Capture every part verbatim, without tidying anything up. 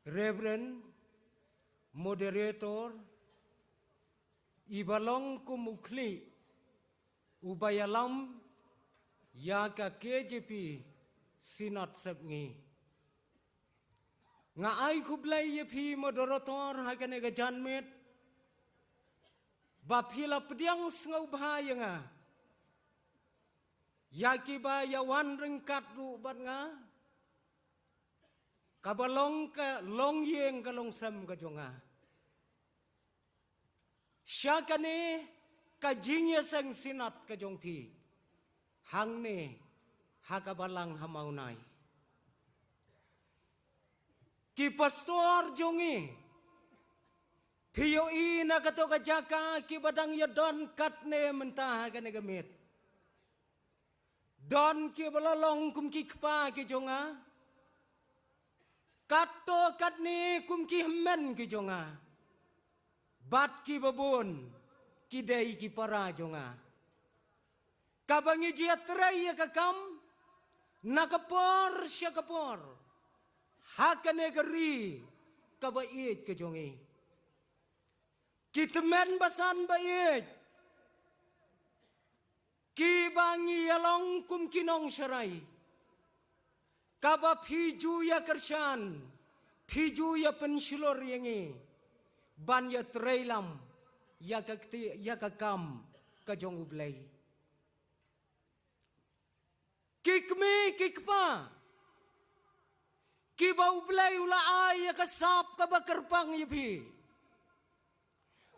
Reverend Moderator, i ba long kum u khlieh u ba ïalam ïa ka K J P Synod Sepngi. Nga ai khublei ïa phi Moderator ha kane ka janmiet ba phi la pdiang sngewbha ïa nga, ïa ki ba ïa wan ryngkat ruh bad nga, kaba long ka longïing ka longsem ka jong nga sha kane ka jingïaseng Synod ka jong phi hangne ha ka Balang ha Mawlai. Ki pastor jong ngi, phi ïohi na kato ka jaka ki ba dang ïadon katne mynta ha kane ka miet. Don ki ba la long kum ki kpa ki jong nga, katto katne kum ki hynmen ki jong nga, bad ki ba bun ki dei ki para jong nga. Kaba ngi ju ïatrei ïa ka kam na ka por sha ka por ha kane ka ri kaba ïeit ka jong ngi. Ki tymmen basan ba ïeit, ki ba ngi ïa long kum ki nongsharai, kaba phi ju ïa kyrshan, phi ju ïa pynshlur ïa ngi ban ïatrei lam ïa ka kti-, ïa ka kam ka jong U Blei. Ki kmie ki kpa, ki ba U Blei u la ai ïa ka sap kaba kyrpang ïa phi,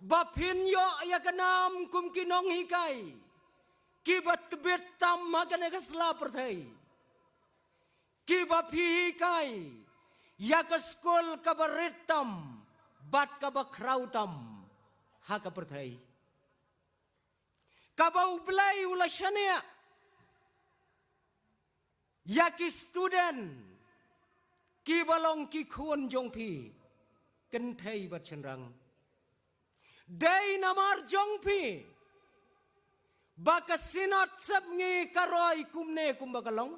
ba phin ïoh ïa ka nam kum ki nonghikai ki ba tbit tam ha kane ka sla pyrthei, ki ba phi hikai ïa ka skul kaba rit tam bad kaba khraw tam ha ka pyrthei. Kaba U Blei u la shaniah ïa ki student ki ba long ki khun jong phi, kynthei bad shynrang. Dei namar jong phi ba ka Synod Sepngi ka roi kumne kumba ka long.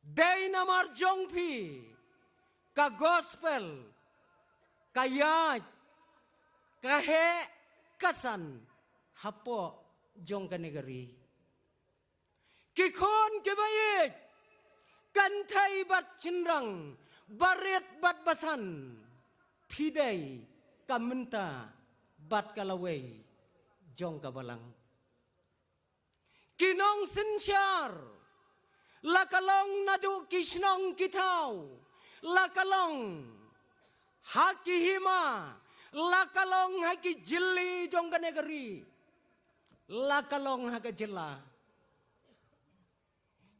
Dei namar jong phi ka gospel ka ïaid, ka heh, ka san hapoh jong kane ka ri. Ki khun ki ba ïeit, kynthei bad shynrang, barit bad basan, phi dei ka mynta bad ka lawei jong ka Balang. Ki nongsynshar, la ka long naduh ki shnong ki thaw, la ka long ha ki hima, la ka long ha ki jylli jong kane ka ri, la ka long ha ka jylla,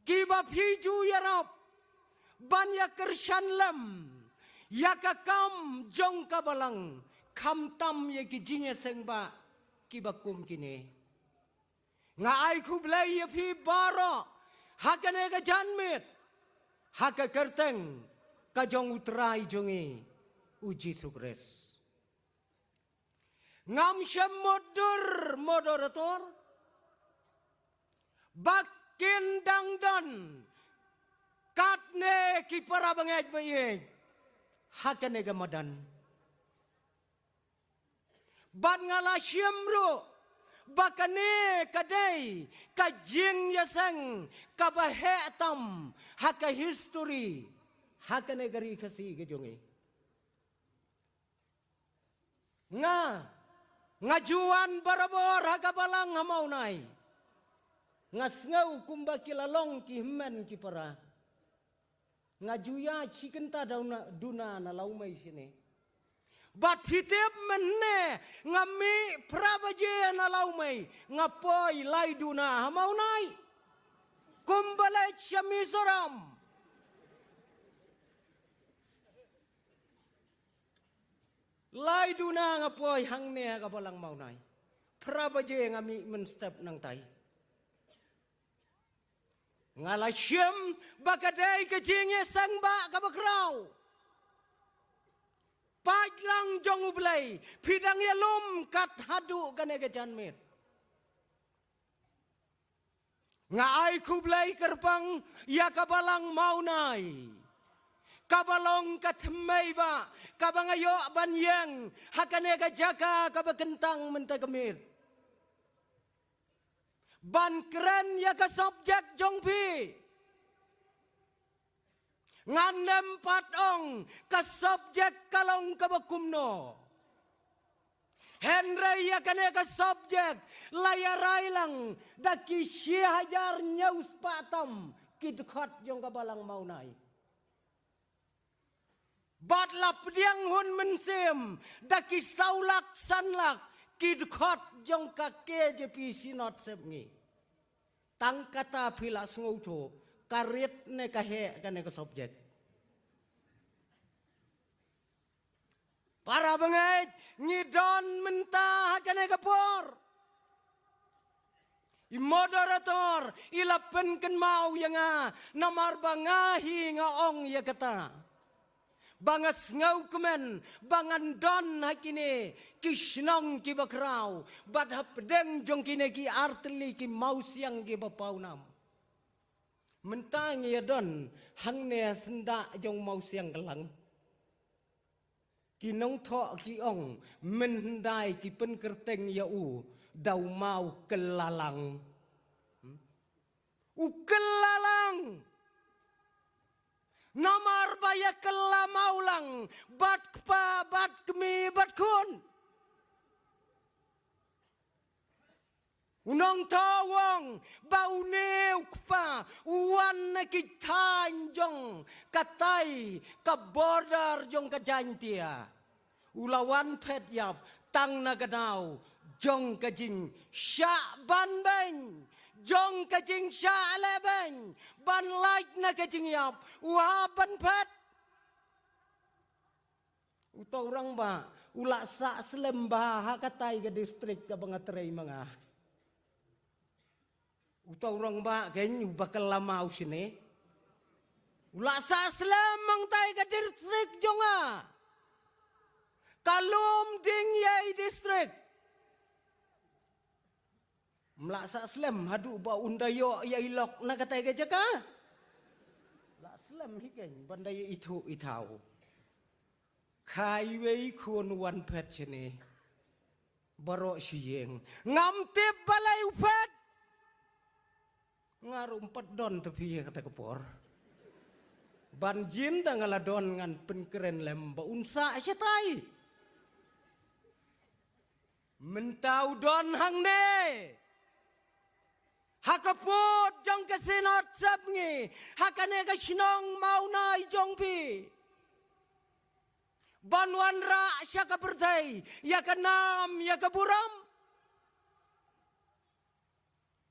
ki ba phi ju ïarap ban ïa kyrshan lem ïa ka kam jong ka Balang, khamtam ïa ki jingïaseng ba ki ba kum kine. Nga ai khublei ïa phi baroh ha kane ka janmiet, ha ka kyrteng ka jong U Trai jong ngi U Jisu Khrist. Ngam shym mutdur, Moderator, ba kin dang don katne ki para bangeit ba ïeit ha kane ka madan. Bad nga la shim ruh ba kane ka dei ka jingïaseng kaba heh tam ha ka history ha kane ka ri Khasi ka jong ngi. Nga, nga ju wan barabor ha ka Balang ha Mawlai. Nga sngew kumba ki la long ki hynmen ki para. Nga ju ïaid shi kynta duna, duna na Lawmei shane. Bad phi tip mynne nga mih phra baje na Lawmei, nga poi lai duna ha Mawlai. Kumba leit sha Mizoram. Lai duna nga poi hangne ha ka Balang Mawlai. Phra baje nga mih mynstep nangtai. Nga la shim ba ka dei ka jingïaseng ba kaba khraw. Pait lang jong U Blei, phi dang ïalum kat haduh kane ka janmiet. Nga ai khublei kyrpang ïa ka Balang Mawlai. Kaba long ka thymmei ba, kaba nga ïoh ban ïeng ha kane ka jaka kaba kyntang mynta ka miet, ban kren ïa ka subject jong phi. Ngan ym pat ong ka subject ka long kaba kumno. Hynrei ïa kane ka subject la ïa rai lang da ki shi hajar hynñiew spah tam ki dkhot jong ka Balang Mawnai. Bad la pdiang hun mynsiem da ki saw lak san lak ki dkhot jong ka K J P Synod Sepngi. Tang kata phi la sngewthuh ka rit ne ka heh kane ka subject. Para bangeit, ngi don mynta ha kane ka por. I moderator i la pynkynmaw ïa nga, namar ba nga hi nga ong ïa kata. Ba nga sngewkmen ba ngan don ha kine ki shnong kiba khraw, bad hapdeng jong kine ki artylli ki mawsiang kiba pawnam. Mynta ngi ïa don hangne syndah jong mawsiang Klang. Ki nongthoh ki ong, mynhyndai ki pynkyrteng ïa u da u maw kyllalang. Hmm? U kyllalang. Namar ba ïa kylla maw lang bad kpa bad kmie bad khun. U nongthoh u ong ba une u kpa u wan na ki thaiñ jong katai ka border jong ka Jaintia. U la wan phet ïap tang na ka daw jong ka jingshah ban beiñ, jong ka jingshah leh beiñ, ban lait na ka jingïap, u hap ban phet. Uta u rangbah u la sah slem bha ha katai ka district kaba nga trei ma nga. Uta u rangbah kein uba kylla maw shane. U la sah slem hangtai ka district jong nga. Ka Lumdiengjri district. Ym lah sah slem haduh ba un da ïoh ïa i lok na katai ka jaka. Lah slem hi kein ban da ïa ithuh ithaw. Kha iwei i khun u wan phet shane. Baroh shi ïing. Ngam tip balei u phet. Nga ruh ym pat don te phi ha kata ka por. Ban jin da nga la don ngan pynkren lem ba un sah shatai. Mynta u don hangne. Ha ka pud jong ka Synod Sepngi, ha kane ka shnong Mawnai jong phi. Ban wanrah sha ka pyrthei ïa ka nam ïa ka burom.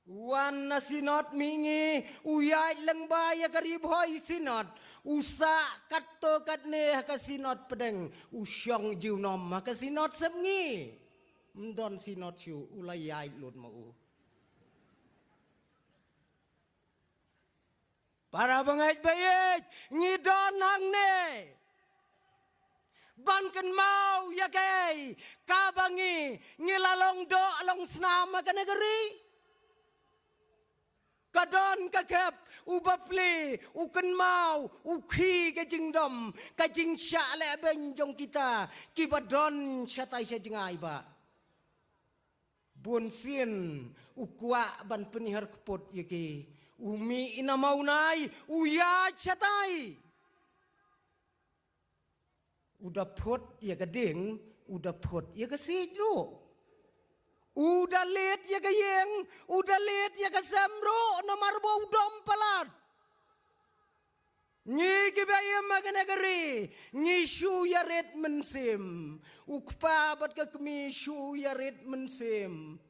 Wan na Synod Mihngi, u ïaid lyngba ïa ka Ri Bhoi Synod, u sah katto katne ha ka Synod Pdeng, u shong junom ha ka Synod Sepngi. Ym don Synod shuh, u la ïaid lut ma u. Para bangeit ba ïeit, ngi don hangne ban kynmaw ïa kaei kaba ngi, ngi la long doh long snam ha kane ka ri. Ka don ka khep, u bapli, u kynmaw, u khih ka jingdom, ka jingshah leh beiñ jong kita kiba don shatai sha jngai ba. Bun sien u kwah ban pynhiar kput ïa ki. U mih na Mawnai, u ïaid shatai. U da phut ïa ka ding, u da phut ïa ka siej ruh. U da leit ïa ka ïing, u da leit ïa ka sem ruh, namar ba u dom palat. Ngi kiba im ha kane ka ri, ngi shu ïarit mynsiem. U kpa bad ka kmie shu ïarit mynsiem.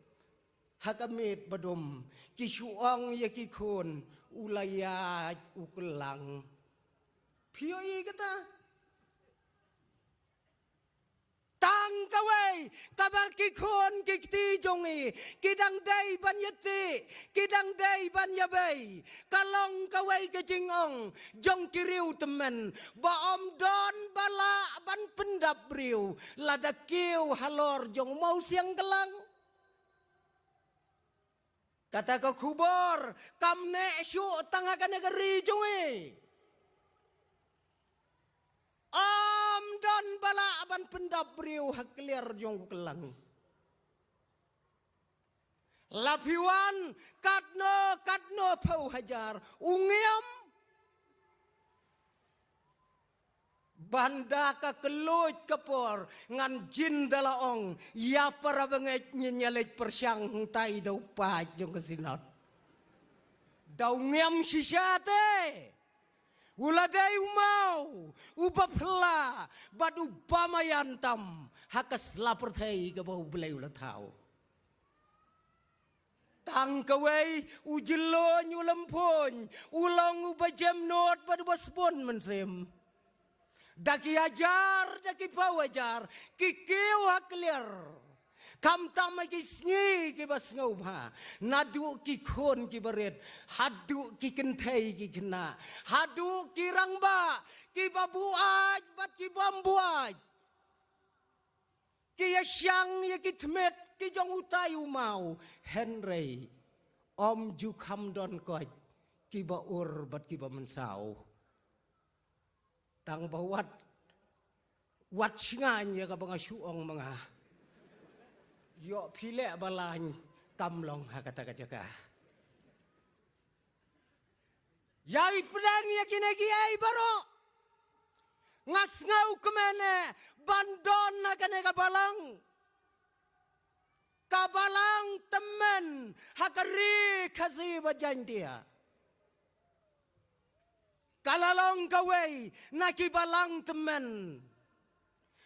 Ha ka miet ba dum, ki shu ong ïa ki khun, u la ïaid u klang. Phi ïohi kata? Tang kawei, kaba ki khun ki kti jong ngi, ki dang dei ban ïa tih, ki dang dei ban ïa bei. Ka long kawei ka jingong jong ki riew tymmen, ba ym don ba lah ban pyndap briew, lada kiew halor jong u mawsiang klang. Kata ka khubor kam neh shuh tang ha kane ka ri jong ngi. ban pyndap briew ha kliar jong u kylang. La phi wan katno katno phew hajar u ngiam. Ban da ka kylluid ka por ngan jin da la ong ïa para bangeit ngin ïa leit pyrshang hangtai da u paid jong ka Synod. Da u ngiam shisha te. U la dei u maw, u ba phylla, bad u ba maïan tam, ha ka sla pyrthei kaba U Blei u la thaw. Tang kawei, u jylliew u lympung, u long u ba jem nud bad u ba sbun mynsiem. Da ki hajar, da ki phew hajar, ki kiew ha kliar. Khamtam ha ki sngi ki ba sngewbha, naduh ki khun ki ba rit, haduh ki kynthei ki khynnah, haduh ki rangbah, ki ba buaid, bad ki bym buaid. Ki ïa shang ïa ki tmier, ki jong utai u maw, hynrei. Ym ju kham don koit, ki ba ur, bad ki ba mynsaw. Tang ba wat, wat sngewthuh ïa kaba nga shu ong ma nga. Ïoh phi leh ba lain kam long ha kata ka jaka. Ïa i pdeng ïa kine ki ei baroh. Nga sngew kmen eh, ban don na kane ka balang. Ka balang tymmen, ha ka ri Khasi bad Jaintia. Ka la long kawei, na ki balang tymmen.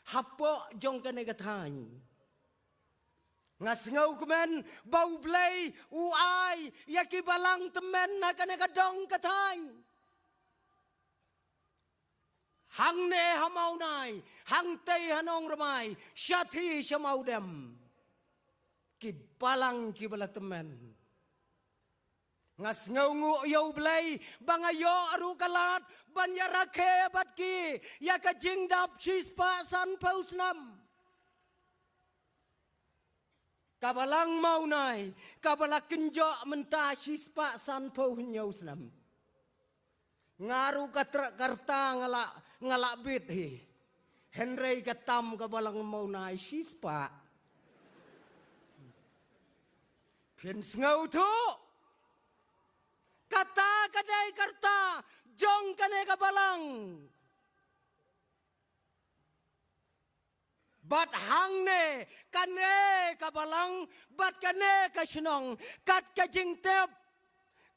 Hapoh jong kane ka thaiñ. Nga sngew kmen, ba U Blei, u ai, ïa ki balang tymmen na kane ka dong ka thaiñ. Hangne ha Mawnai, hangtei ha Nongrmai, shathie sha Mawdem. Ki balang ki ba la tymmen. Nga sngewnguh ïa U Blei, ba nga ïoh ruh ka lad, ban ïa rakhe bad ki, ïa ka jingdap shispah sanphew snem. Ka balang Mawnai, ka ba la kynjoh mynta shispah sanphew hynñiew snem. Nga ruh ka treh ka rta nga la, nga la bit hi. Hynrei ka tam ka balang Mawnai shispah. Phin sngewthuh. Kata ka dei ka rta, jong kane ka balang. Bad hangne, kane ka balang, bad kane ka shnong, kat ka jingtip,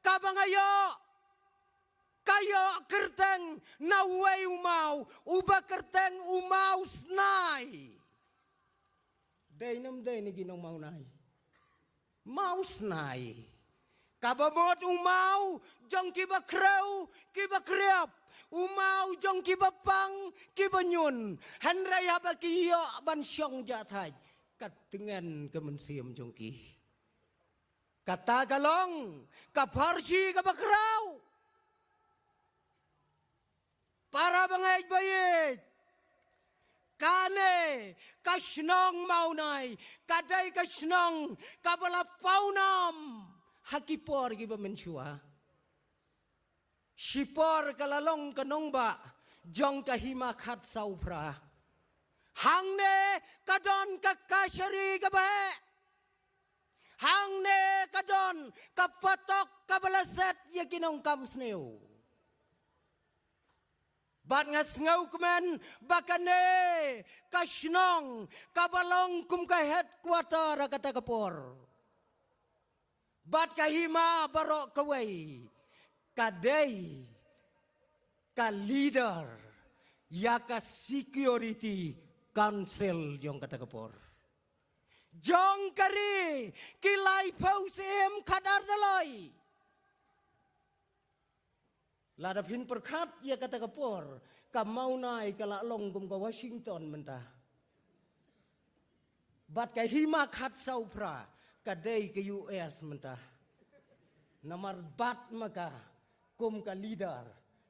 kaba nga ïoh, ka ïoh kyrteng, na uwei u maw, u ba kyrteng u Mawsnai. Dei nam dei na ki nong Mawnai. Mawsnai. Kaba mut u maw, jong ki ba khrew, ki ba khriap. U maw, jong ki ba pang, ki ba ñiun. Hynrei haba ki ïoh ban shong jahthait. Ka tngen ka mynsiem jong ki. Kata ka long, ka pharshi ka ba khraw. Para bangeit ba ïeit. Kane, ka shnong Mawnai, ka dei ka shnong, ka ba la pawnam, ha ki por ki ba mynshuwa. Shipor ka la long ka nongbah, jong ka hima khatsaw phra. Hangne, ka don ka kashari ka ba heh. Hangne ka don, ka patok ka ba la set ïa ki nongkam sniew. Bad nga sngew kmen, ba kane, ka shnong, ka ba long kum ka headquarter ha kata ka por. Bad ka hima baroh kawei, ka dei, ka leader, ïa ka security council jong kata ka por. Jong ka ri, ki laiphew syiem khadar daloi. Lada phin pyrkhat ïa kata ka por, ka Mawnai ka la long kum ka Washington mynta. Bad ka hima khatsaw phra, ka dei ka U S mynta. Namar bat ma ka, kum ka leader,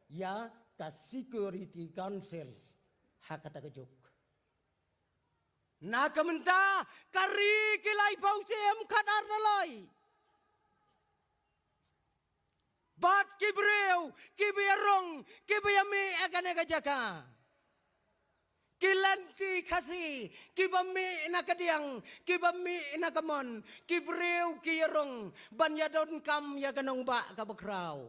ïa ka Security Council, ha kata ka juk. Na ka mynta, ka ri ki laiphew syiem khadar daloi. Bad ki briew, ki ba ïa rung, ki ba ïa mih ha kane ka jaka. Ki lynti Khasi, kiba mih na ka diang, kiba mih na ka mon, ki briew ki ïarung ban ïadonkam ïa ka nongbah kaba khraw.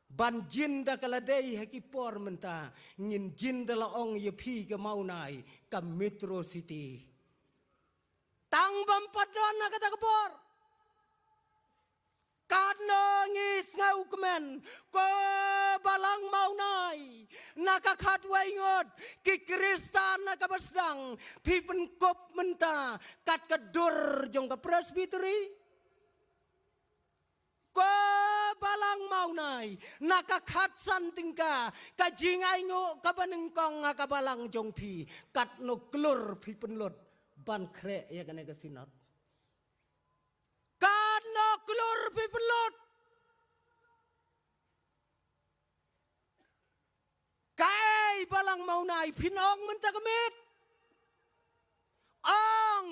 Ban jin da ka la dei ha ki por mynta, ngin jin da la ong ïa phi ka Mawnai, ka Metro City. Tang bym pat don ha kata ka por. Katno ngi sngewkmen, ko balang Mawnai, na ka khatwei ngut, ki Khristan na kaba sdang, phi pynkup mynta, kat ka dur jong ka Presbytery. Ko balang Mawnai, na ka khatsan tyngka, ka jingainguh kaba nyngkong ha ka balang jong phi, katno klur phi pynlut, ban khreh ïa kane ka Synod. Katno klur phi pynlut. Kaei balang Mawnai phin ong mynta ka miet. Ong.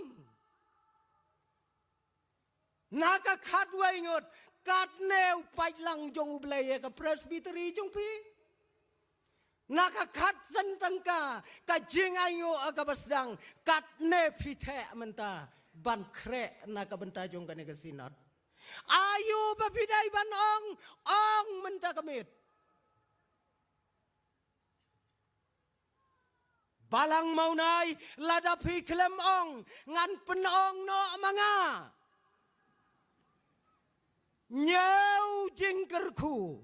Na ka khatwei ngut, katne u paidlang jong U Blei ïa ka Presbytery jong phi. Na ka khatsan tyngka, ka jingainguh kaba sdang, katne phi theh mynta, ban khreh na ka bynta jong kane ka Synod. Aïu ba phi dei ban ong, ong mynta ka miet. Balang Mawnai, lada phi khlem ong, ngan pynong noh ma nga. Ñiew jingkyrkhu,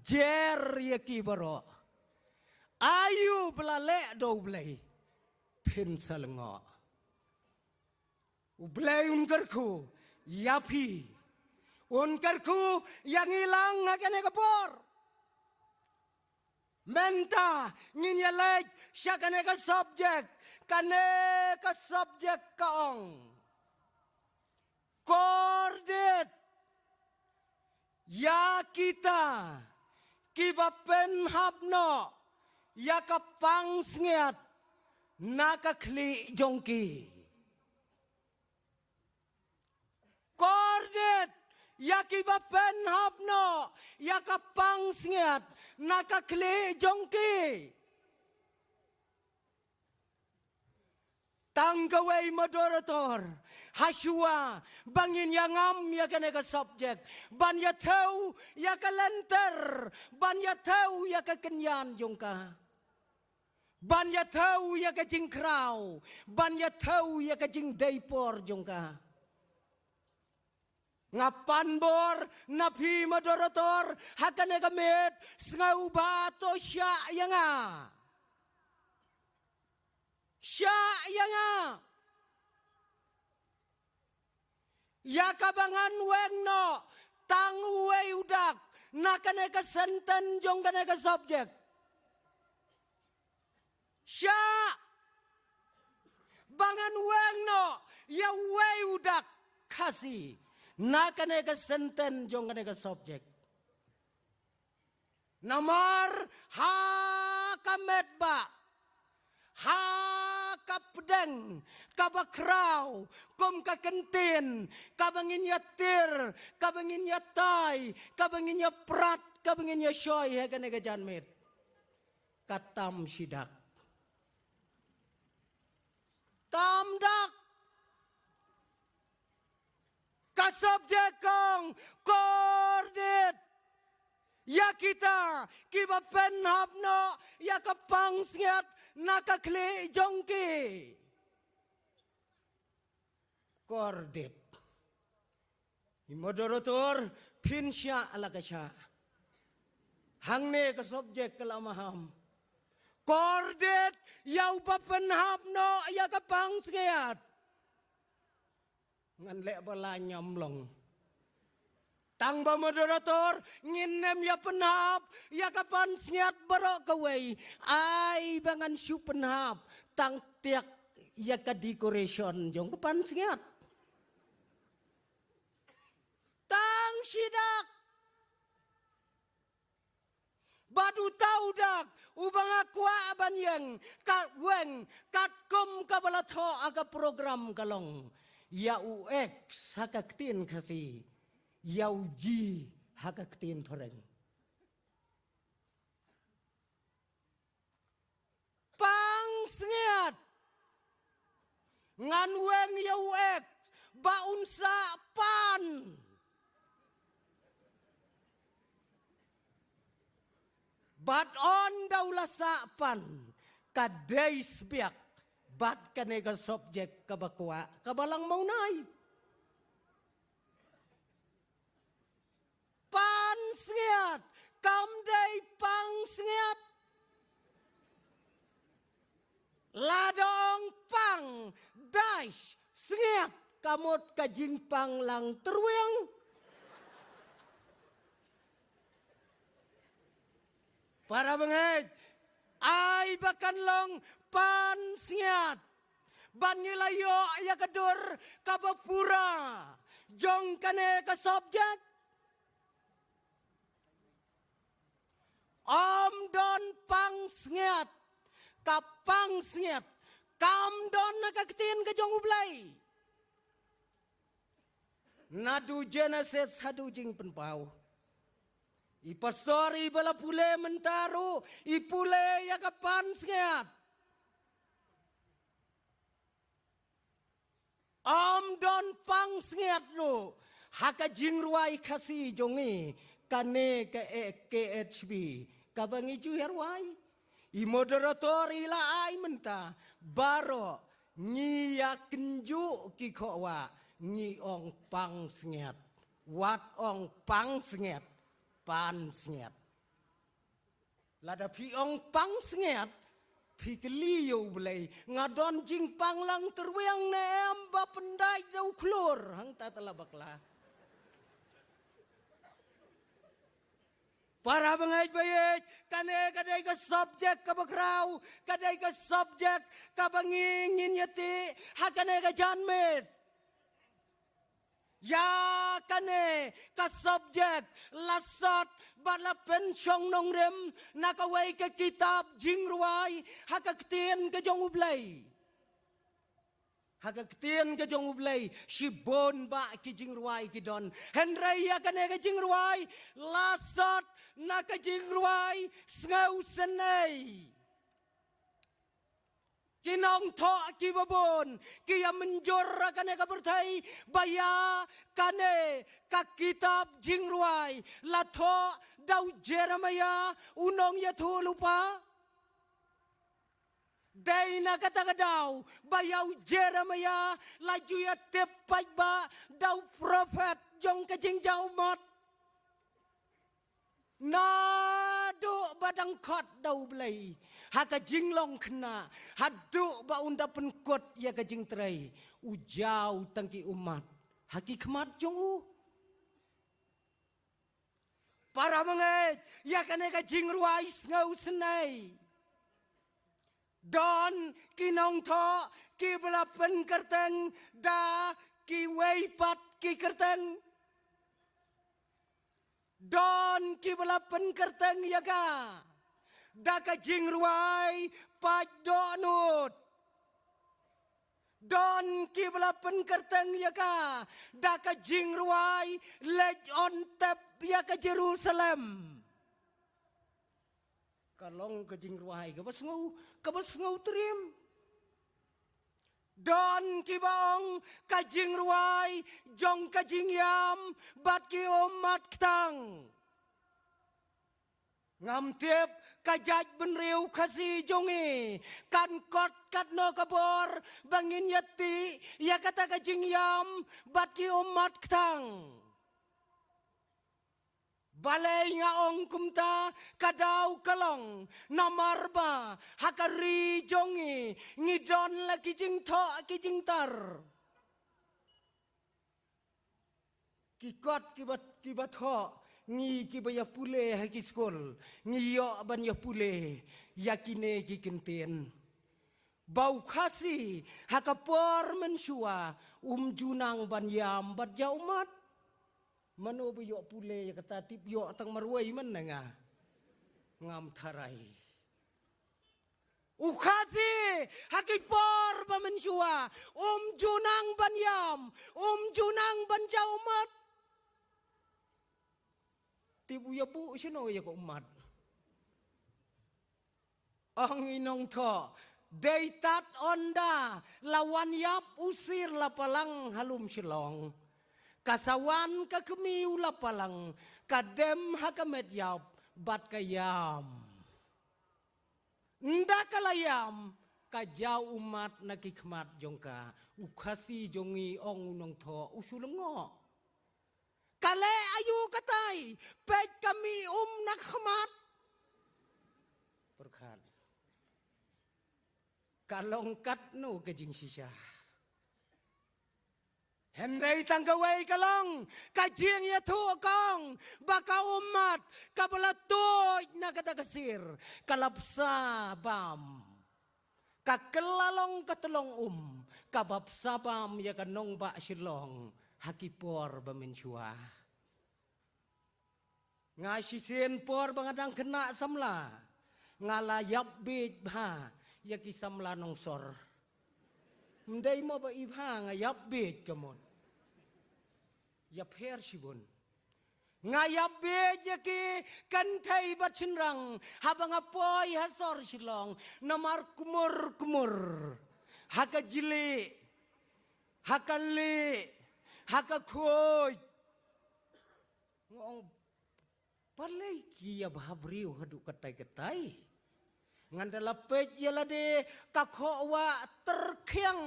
jer ïa ki baroh. Aïu ba la leh da U Blei, phin sa lyngngoh. U Blei un kyrkhu ïa phi. Un kyrkhu ïa ngi lang ha kane ka por. Mynta ngin ïa leit sha kane ka subject, kane ka subject ka ong. Kordit ïa kita kiba pynhap noh ïa ka pansngiat na ka khlieh jong ki. Kordit ïa kiba pynhap noh ïa ka pansngiat na ka khlieh jong ki. Tang kawei moderator, hashwa ba ngin ïa ngam ïa kane ka subject, ban ïa thew ïa ka lynter, ban ïa thew ïa ka kynjan jong ka. Ban ïa thew ïa ka jingkhraw, ban ïa thew ïa ka jingdei por jong ka. Nga pan bor na phi moderator, ha kane ka miet, sngewbha to shah ïa nga. Shah ïa nga. Ïa kaba ngan weng noh, tang uwei u dak, na kane ka sentence jong kane ka subject. Shah. Ba ngan weng noh, ïa uwei u dak Khasi. Na kane ka sentence jong kane ka subject. Namar ha ka met ba. Ha ka pdeng, kaba khraw, kum ka kyntien, kaba ngin ïa tiar, kaba ngin ïa tai, kaba ngin ïa prat, kaba ngin ïa shoi, ha kane ka janmiet. Ka tam shi dak. Tam dak. Ka subject ka ong, kordit ïa kita, kiba pynhap noh ïa ka pansngiat na ka khlieh jong ki. Kordit. I moderator, phin shah la ka shah. Hangne ka subject ka la maham. Kordit ïa uba pynhap noh ïa ka pansngiat. Ngan leh ba la ñiam long. Tang ba moderator, ngin nym ïa pynhap ïa ka pansngiat baroh kawei. Ai ba ngan shu pynhap, tang tiak ïa ka decoration jong ka pansngiat. Tang shi dak. Bad uta u dak, uba nga kwah ban ïeng, kat weng, katkum kaba la thoh ha ka program ka long. Ïa u X ha ka ktien Khasi, ïa u G ha ka ktien Phareng. Pang Ngan weng ïa u ex ba un sah pan. Bad ynda u la sah pan, ka dei sbiak bad kane ka subject kaba kwah, kaba lang mawnai. Pan sngiat, kam dei pang sngiat. Lada ong pang, dash, sngiat, ka mut ka jingpang lang tyrwiang. Para bangeit, ai ba kan long pan sngiat. Ban ngi la ïoh ïa ka dur kaba pura jong kane ka subject. Ym don pang sngiat, ka pang sngiat kam don na ka ktien ka jong U Blei. Naduh Genesis haduh Jingpynpaw. I pastor iba la pule mynta ruh, i pule ïa ka pan sngiat. Ym don pang sngiat ruh ha ka jingrwai Khasi jong ngi, kane ka, eh, K H B, kaba ngi ju ïa rwai. I moderator i la ai mynta, baroh ngi ïa kynjuh ki khohwah, ngi ong pang sngiat. Wat ong pang sngiat, pan sngiat. Lada phi ong pang sngiat, phi kylli ïa U Blei, nga don jingpang lang tyrwiang ne em ba pyndait da u khlur, hangta te la bakla. Para bangeit ba ïeit, kane ka dei ka subject kaba khraw, ka dei ka subject kaba ngi ngin ïateh ha kane ka janmiet. Ïa kane ka subject la sot bad la pynshong nongrim na kawei ka kitab jingrwai ha ka ktien ka jong U Blei. Ha ka ktien ka jong U Blei, shibun bah ki jingrwai ki don. Hynrei ïa kane ka jingrwai la sot na ka jingrwai Sngewsynei. Ki nongthoh kiba bun ki ïa mynjur ha kane ka pyrthei ba ïa kane ka kitab jingrwai la thoh da u Jeremiah u nongïathuhlypa. Dei na kata ka daw ba ïa u Jeremiah la ju ïatip paidbah da u prophet jong ka jingjaw ummat. Naduh ba dang khot da U Blei ha ka jinglong khynnah haduh ba un da pynkut ïa ka jingtrei, u jaw tang ki ummat ha ki khmat jong u. Para bangeit, ïa kane ka jingrwai Sngewsynei, don ki nongthoh kiba la pynkyrteng da kiwei pat ki kyrteng. Don kiba la pynkyrteng ïa ka da ka jingrwai Paid Dohnud. Don kiba la pynkyrteng ïa ka da ka jingrwai Leit Ontep ïa ka Jerusalem. Ka long ka jingrwai kaba sngew, kaba sngew triem. Don kiba ong ka jingrwai jong ka jingïam bad ki ummat ktang. Ngam tip ka jaitbynriew Khasi jong ngi kan kot katno ka bor ba ngin ïatih ïa kata ka jingïam bad ki ummat ktang. Balei nga ong kumta? Ka daw ka long namar ba ha ka ri jong ngi ngi don la ki jingthoh ki jingtar. Ki kot kiba, kiba thoh, ngi kiba ïa pule ha ki skul, ngi ïoh ban ïa pule ïa kine ki kyntien. Ba u Khasi ha ka por mynshuwa um ju nang ban ïam bad jaw ummat. Mano ba ïoh pule ïa kata? Tip ïoh tang marwei man na nga. Ngam tharai. U Khasi ha ki por ba mynshuwa um ju nang ban ïam, um ju nang ban jaw ummat. Tip u ïa buh shano ïa ka ummat? Ong i nongthoh, Dei tad ynda la wan ïap u sir la palang ha lum Shillong. Ka sa wan ka kmie u la palang, ka dem ha ka met ïap bad ka ïam. Ynda ka la ïam, ka jaw ummat na ki khmat jong ka, u Khasi jong ngi ong u nongthoh, u shu lyngngoh. Ka leh aïu katai, peit ka mih um na khmat. Pyrkhat. Ka long katno ka jingshisha. Hynrei tang kawei ka long, ka jingïathuh ka ong, ba ka ummat, kaba la tuid na kata ka sir, ka la bsa bam. Ka kylla long ka tyllong um, kaba bsa bam ïa ka nongbah Shillong, ha ki por ba mynshuwa. Nga shisien por ba nga dang khynnah samla. Nga la ïap bieit bha, ïa ki samla nongsor. Ym dei mo ba i bha nga ïap bieit ka mut. Ïapher shibun. Nga ïap bieit ïa ki kynthei bad shynrang. Haba nga poi ha sor Shillong. Namar kmur kmur. Ha ka jli. Ha ka li. Ha ka khuid. Nga ong, balei ki ïa bhabriew haduh katai katai. Ngan da la peit ïa lade ka khoh wah tyrkhiang.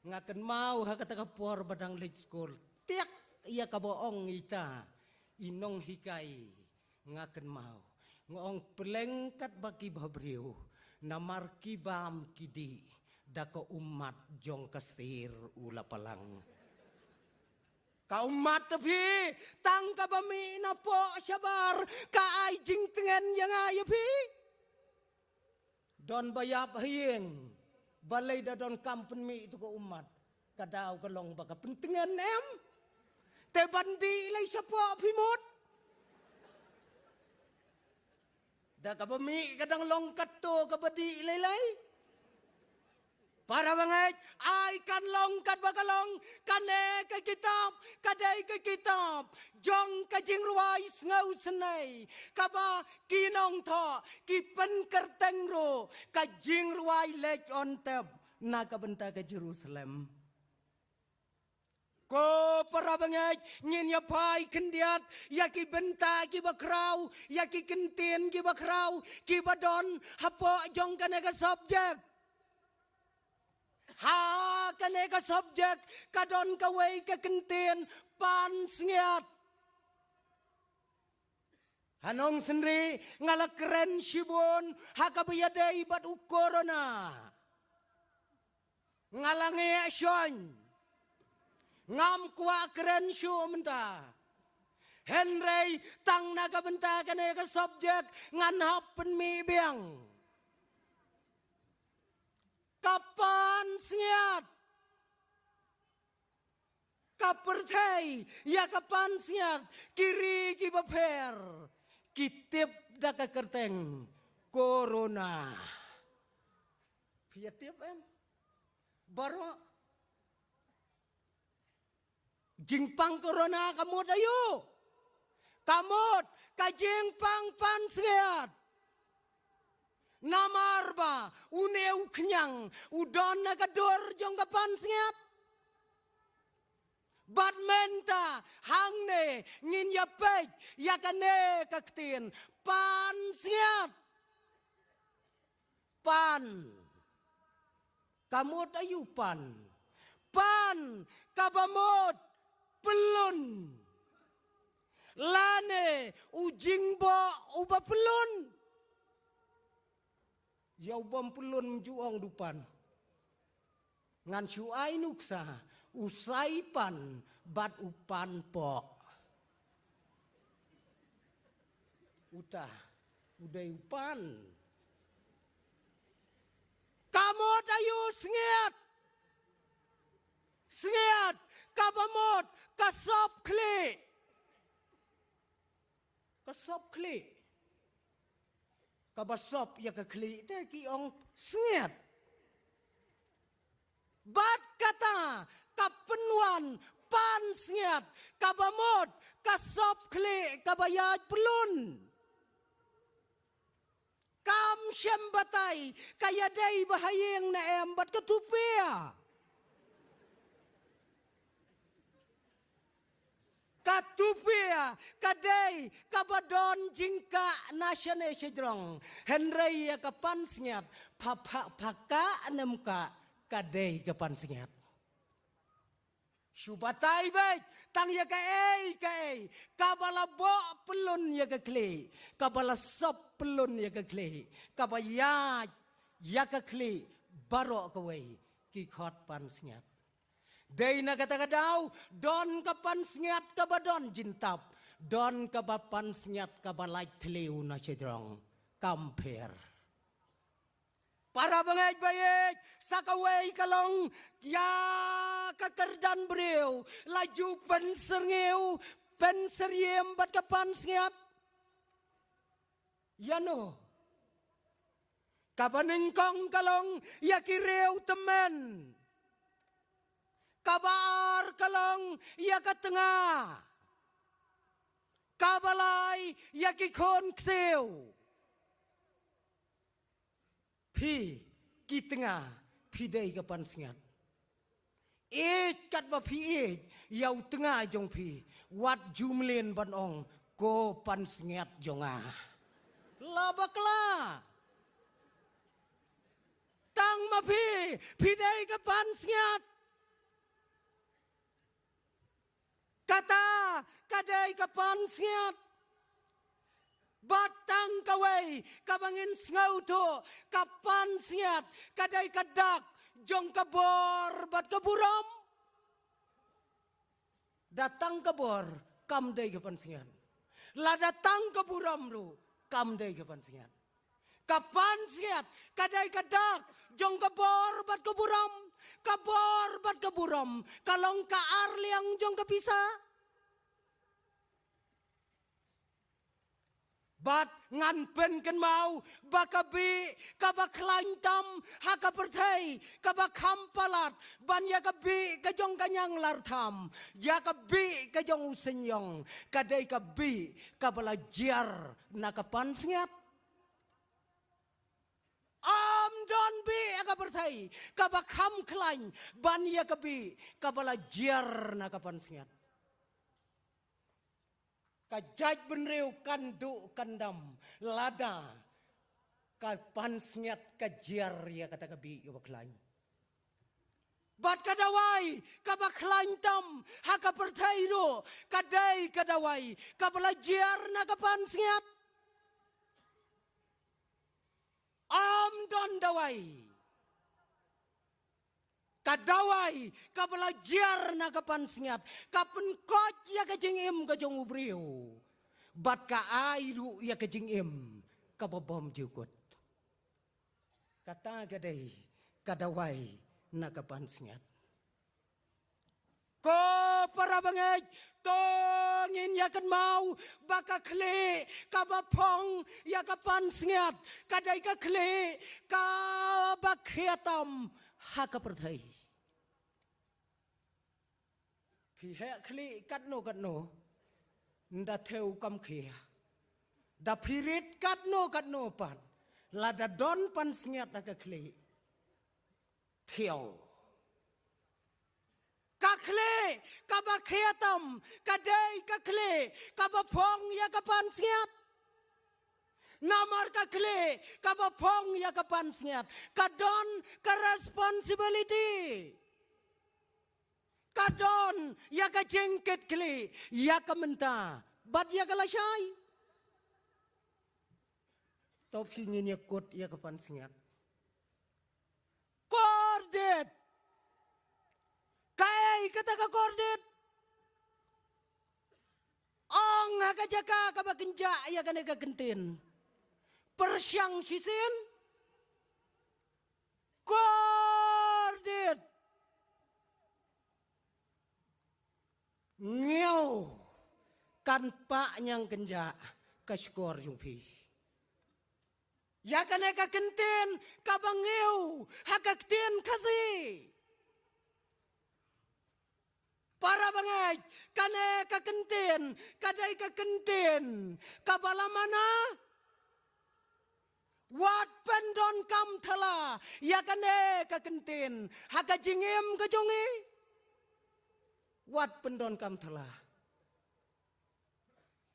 Nga kynmaw ha kata ka por ba dang leit skul. Tiak ïa kaba ong ita i nonghikai. Nga kynmaw. Nga ong pleng katba ki bhabriew. Namar ki bam ki dih. Da ka ummat jong ka sir u la palang. Ka ummat ta phi, tang kaba mih na poh shabar, ka ai jingtngen ïa nga ïa phi. Don ba ïap ha ïing, balei da don kam pynmih tu ka ummat, ka daw ka long ba ka pyntngen em. Te ban dih lei shapoh phi mut. Da kaba mih ka dang long katto kaba dih lei lei. Para bangeit, ai kan long katba ka long, kane ka kitab, ka dei ka kitab jong ka jingrwai sngewsynei, kaba ki nongthoh, ki pynkyrteng ruh, ka jingrwai leit on tep, na ka bynta ka Jerusalem. Ko para bangeit, ngin ïa phai khyndiat ïa ki bynta kiba khraw, ïa ki kyntien kiba khraw, kiba don hapoh jong kane ka subject. Ha kane ka subject ka don kawei ka kyntien, pansngiat. Ha Nongsynriah nga la kren shibun ha kaba ïadei bad u corona. Nga la ngeh shon. Ngam kwah kren shuh mynta. Hynrei tang na ka bynta kane ka subject ngan hap pynmih biang. Ka pansngiat. Ka pyrthei ïa ka pansngiat, ki ri kiba pher ki tip da ka kyrteng corona. Phi ïa tip em? Baroh. Jingpang corona ka mut aïu? Ka mut ka jingpang pansngiat. Namar ba une u khñiang u don na ka dur jong ka pansngiat. Bad mynta hangne ngin ïa peit ïa kane ka ktien, pansngiat. Pan. Ka mut aïu pan? Pan kaba mut pyllun. Lane u jingboh uba pyllun. Ïa u bym pyllun ym ju ong u pan. Ngan shu ai nuksa, u saipan bad u panpoh. Uta u dei u pan. Ka mut aïu sngiat? Sngiat kaba mut ka sop khlieh. Ka sop khlieh. Kaba sop ïa ka khlieh te ki ong sngiat. Bad kata ka pynwan pansngiat kaba mut ka sop khlieh kaba ïaid pyllun. Kam shem batai, ka ïadei ba ha ïing ne em bad ka tupia. Ka tupia ka dei kaba don jingkah na shane shajrong. Hynrei ïa ka pansngiat, pha, pha, pha kah ne em kah, ka dei ka pansngiat. Shu batai beit tang ïa kaei kaei kaba la boh pyllun ïa ka khlieh, kaba la sop pyllun ïa ka khlieh, kaba ïaid ïa ka khlieh baroh kawei, ki khot pansngiat. Dei na kata ka daw, don ka pansngiat kaba don jingtap, don kaba pansngiat kaba lait thliew na shajrong. Kam pher. Para bangeit ba ïeit, sa kawei ka long ïa ka kyrdan briew la ju pynsyrngiew, pynsyriem bad ka pansngiat. Ïano? Kaba nyngkong ka long ïa ki riew tymmen. Kaba ar ka long ïa ka tnga. Kaba lai ïa ki khun ksiew. Phi, ki tnga, phi dei ka pansngiat. Ïeit katba phi ïeit ïa u tnga jong phi, wat ju mlien ban ong, ko pansngiat jong nga. La bakla. Tang ma phi, phi dei ka pansngiat. Kata ka dei ka pansngiat. Bad tang kawei kaba ngin sngewthuh, ka pansngiat ka dei ka dak jong ka bor bad ka burom. Da tang ka bor kam dei ka pansngiat. Lada tang ka burom ruh kam dei ka pansngiat. Ka pansngiat ka dei ka dak jong ka bor bad ka burom. Ka bor bad ka burom ka long ka arliang jong ka pisa. Bad ngan pynkynmaw ba ka bih kaba khlaiñ tam ha ka pyrthei kaba kham palat ban ïa ka bih ka jong ka ñianglartham, ïa ka bih ka jong u seiñiong, ka dei ka bih kaba la jia na ka pansngiat. Ym don bih ha ka pyrthei kaba kham khlaiñ ban ïa ka bih kaba la jia na ka pansngiat. Ka jaitbynriew kan duh kan dam lada ka pansngiat ka jia ïa kata ka bih kaba khlaiñ. Bad ka dawai kaba khlaiñ tam ha ka pyrthei ruh ka dei ka dawai kaba la jia na ka pansngiat. Ym don dawai. Ka dawai kaba la jia na ka pansngiat ka pynkoit ïa ka jingim ka jong u briew. Bad ka ai ruh ïa ka jingim kaba bymjukut. Kata ka dei ka dawai na ka pansngiat. Ko para bangeit, to ngin ïa kynmaw ba ka khlieh kaba phong ïa ka pansngiat ka dei ka khlieh kaba khia tam ha ka pyrthei. Phi heh khlieh katno katno, ynda thew kam khia. Da phi rit katno katno pat, lada don pansngiat ha ka khlieh, thew. Ka khlieh kaba khia tam ka dei ka khlieh kaba phong ïa ka pansngiat. Namar ka khlieh kaba phong ïa ka pansngiat ka don ka responsibility. Ka don ïa ka jingkitkhlieh ïa ka mynta bad ïa ka lashai. To phi ngin ïa kut ïa ka pansngiat. Kordit. Kaei kata ka kordit? Ong ha ka jaka kaba kynjah ïa kane ka kyntien. Pyrshang shisien. Kordit. Ngew. Kan pah ñiang kynjah ka shkor jong phi. Ïa kane ka kyntien kaba ngew ha ka ktien Khasi. Para bangeit, kane ka kyntien ka dei ka kyntien kaba la mana. Wat pyndonkam thala ïa kane ka kyntien ha ka jingim ka jong ngi. Wat pyndonkam thala.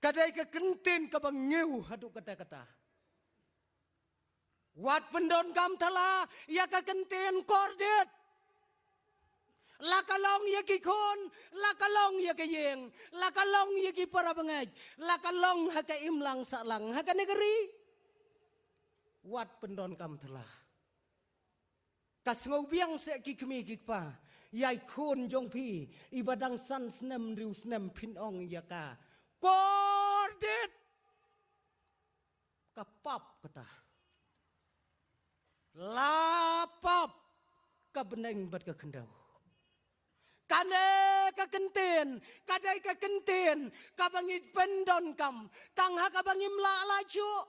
Ka dei ka kyntien kaba ngiew haduh katta katta. Wat pyndonkam thala ïa ka kyntien kordit. La ka long ïa ki khun, la ka long ïa ki ïing, la ka long ïa ki para bangeit, la ka long ha ka imlang sahlang ha kane ka ri. Wat pyndonkam thala. Ka sngewbiang seh ki kmie ki kpa ïa i khun jong phi iba dang san snem hynriew snem, phin ong ïa ka kordit. Ka pap kata. La pap ka bneng bad ka khyndew. Kane ka kyntien ka dei ka kyntien kaba ngi pyndonkam tang ha kaba ngim lah lait shuh.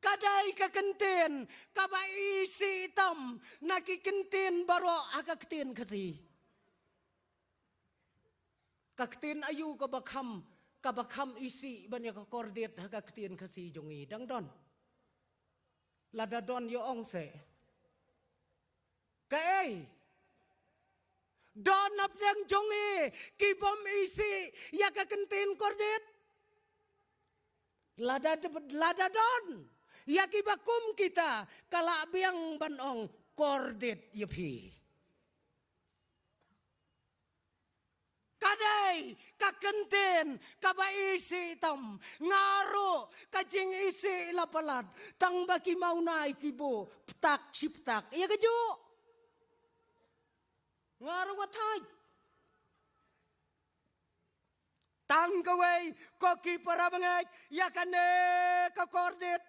Ka dei ka kyntien kaba isih tam na ki kyntien baroh ha ka ktien Khasi. Ka ktien aïu kaba kham, kaba kham isih ban ïa ka kordit ha ka ktien Khasi jong ngi? Dang don? Lada don, ïa ong seh. Kaei? Don hapdeng jong ngi ki bym isih ïa ka kyntien kordit? Lada, lada don ïa kiba kum kita, ka lah biang ban ong kordit ïa phi. Ka dei ka kyntien kaba isih tam. Nga ruh ka jingisih la palat, tang ba ki mawnai ki buh ptak shi ptak ïa kajuh. Nga ruh nga thait. Tang kawei, ko ki para bangeit, ïa kane ka kordit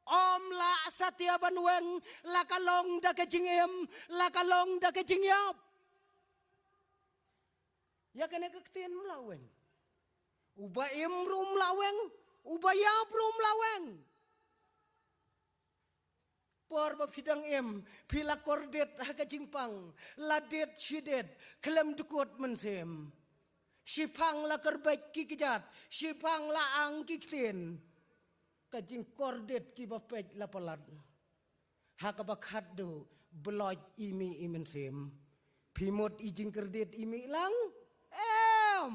ym lah satia ban weng, la ka long da ka jingim, la ka long da ka jingïap. Ïa kane ka ktien ym lah weng. Uba im ruh ym lah weng, uba ïap ruh ym lah weng. Por ba phi dang im, phi la kordit ha ka jingpang, la dit shi dit, khlem dkut mynsiem. Shiphang la kyrbeit ki kjat, shiphang la ang ki ktien. Ka jingkordit kiba peit la palat. Ha kaba khatduh, bloit i mih i mynsiem. Phi mut i jingkyrdit i mih lang? Em.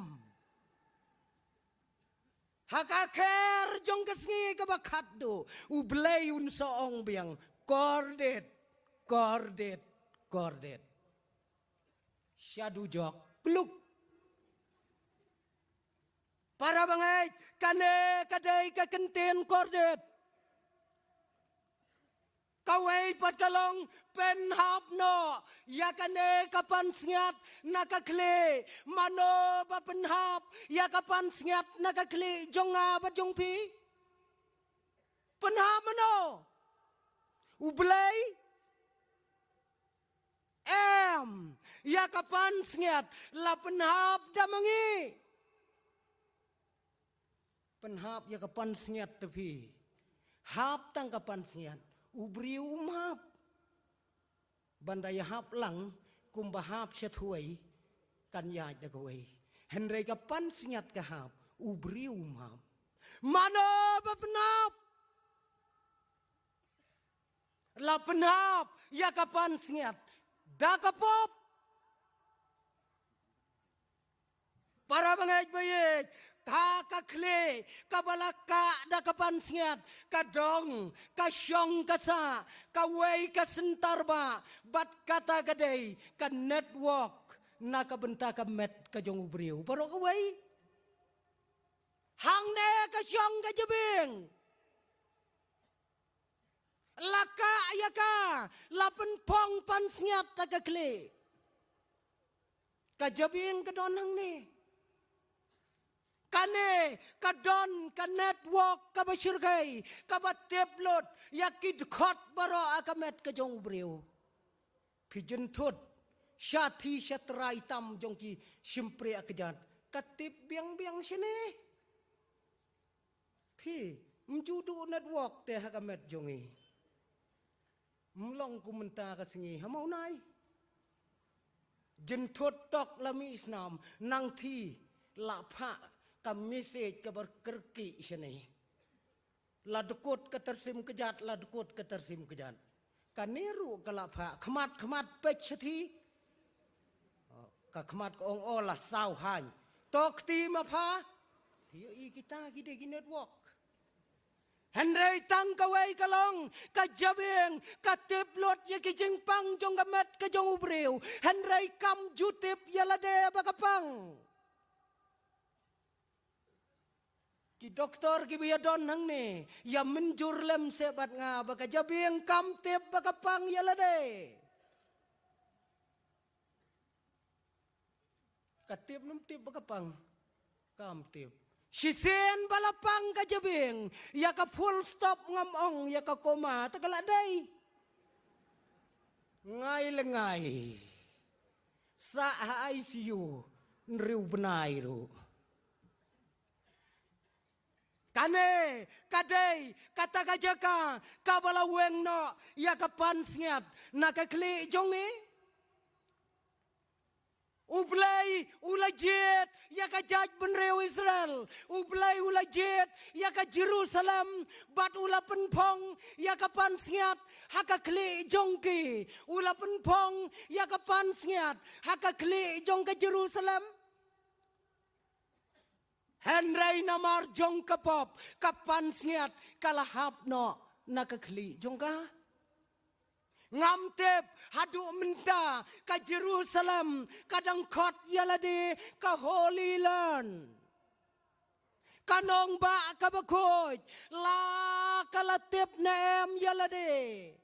Ha ka kher jong ka sngi kaba khatduh, U Blei un sa ong biang, kordit, kordit, kordit. Sha dujok, kluk. Para bangeit, kane ka dei ka kyntien kordit. Kawei pat ka long, pynhap noh ïa kane ka pansngiat na ka khlieh. Mano ba pynhap ïa ka pansngiat na ka khlieh jong nga bad jong phi? Pynhap mano? U Blei? Em, ïa ka pansngiat la pynhap da ma ngi. Pynhap ïa ka pansngiat te phi. Hap tang ka pansngiat, u briew um hap. Ban da ïahap lang, kumba hap sha thwei, kan ïaid da kawei. Hynrei ka pansngiat ka hap, u briew um hap. Mano ba pynhap? La pynhap ïa ka pansngiat da ka pop. Para bangeit ba ïeit, ka, ka khlieh kaba la kah da ka pansngiat, ka dong, ka shong ka sah, kawei ka syntar ba, bad kata ka dei ka network na ka bynta ka met ka jong u briew. Baroh kawei. Hangne ka shong ka jabieng. La kah ïa ka, la pynphong pansngiat ha ka khlieh. Ka jabieng ka don hangne. Kane ka don ka network kaba shyrkhei, kaba tip lut ïa ki dkhot baroh ha ka met ka jong u briew. Phi jynthut sha thi sha trai tam jong ki shympriah kjat, ka tip biang biang shane. Phi, ym ju duh network te ha ka met jong ngi. Ym long kum mynta ka sngi, ha Mawnai. Jynthut tok la mih snam, nang thi la phah ka message kaba kyrkieh shane. La dkut ka tyrsim kjat, la dkut ka tyrsim kjat. Kane ruh ka la pha, khmat, khmat peit shathie. Ka khmat ka ong, o la saw haiñ. To kti ma pha. Phi ïohi kita ki dei ki network. Hynrei tang kawei ka long, ka jabieng ka tip lut ïa ki jingpang jong ka met ka jong u briew. Hynrei kam ju tip ïa lade ba ka pang. Ki doktor kiba ïadon hangne ïa mynjur lem seh bad nga ba ka jabieng kam tip ba ka pang ïa lade. Ka tip nym tip ba ka pang? Kam tip. Shisien ba la pang ka jabieng, ïa ka full stop ngam ong, ïa ka comma te ka la dei. Ngai le ngai. Sah ha I C U hynriew bnai ruh. Kane ka dei kata ka jaka kaba la weng noh ïa ka pansngiat na ka khlieh jong ngi. U Blei u la jied ïa ka jaitbynriew Israel. U Blei u la jied ïa ka Jerusalem bad u la pynphong ïa ka pansngiat ha ka khlieh jong ki. U la pynphong ïa ka pansngiat ha ka khlieh jong ka Jerusalem. Hynrei namar jong ka pop, ka pansngiat ka la hap noh na ka khlieh jong ka. Ngam tip haduh mynta ka Jerusalem ka dang khot ïa lade ka Holy Land. Ka nongbah kaba khuid, la ka la tip ne em ïa lade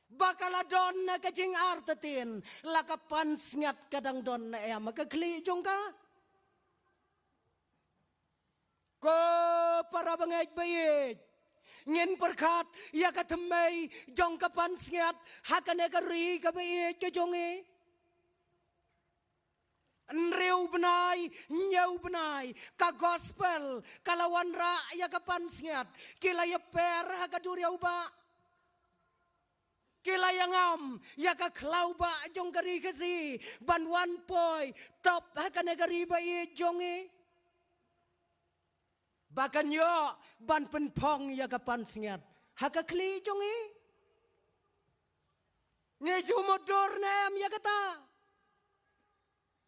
ba ka la don na ka jingartatien, la ka pansngiat ka dang don ne em ha ka khlieh jong ka? Ko para bangeit ba ïeit, ngin pyrkhat ïa ka thymmei jong ka pansngiat ha kane ka ri kaba ïeit ka jong ngi. Hynriew bnai, hynñiew bnai, ka gospel ka la wanrah ïa ka pansngiat. Ki la ïaper ha ka duriaw bah. Ki la ïangam ïa ka khlaw bah jong ka ri Khasi ban wan poi top ha kane ka ri ba ïeit jong ngi, ba kan ïoh ban pynphong ïa ka pansngiat ha ka khlieh jong ngi. Ngi ju mutdur ne em ïa kata?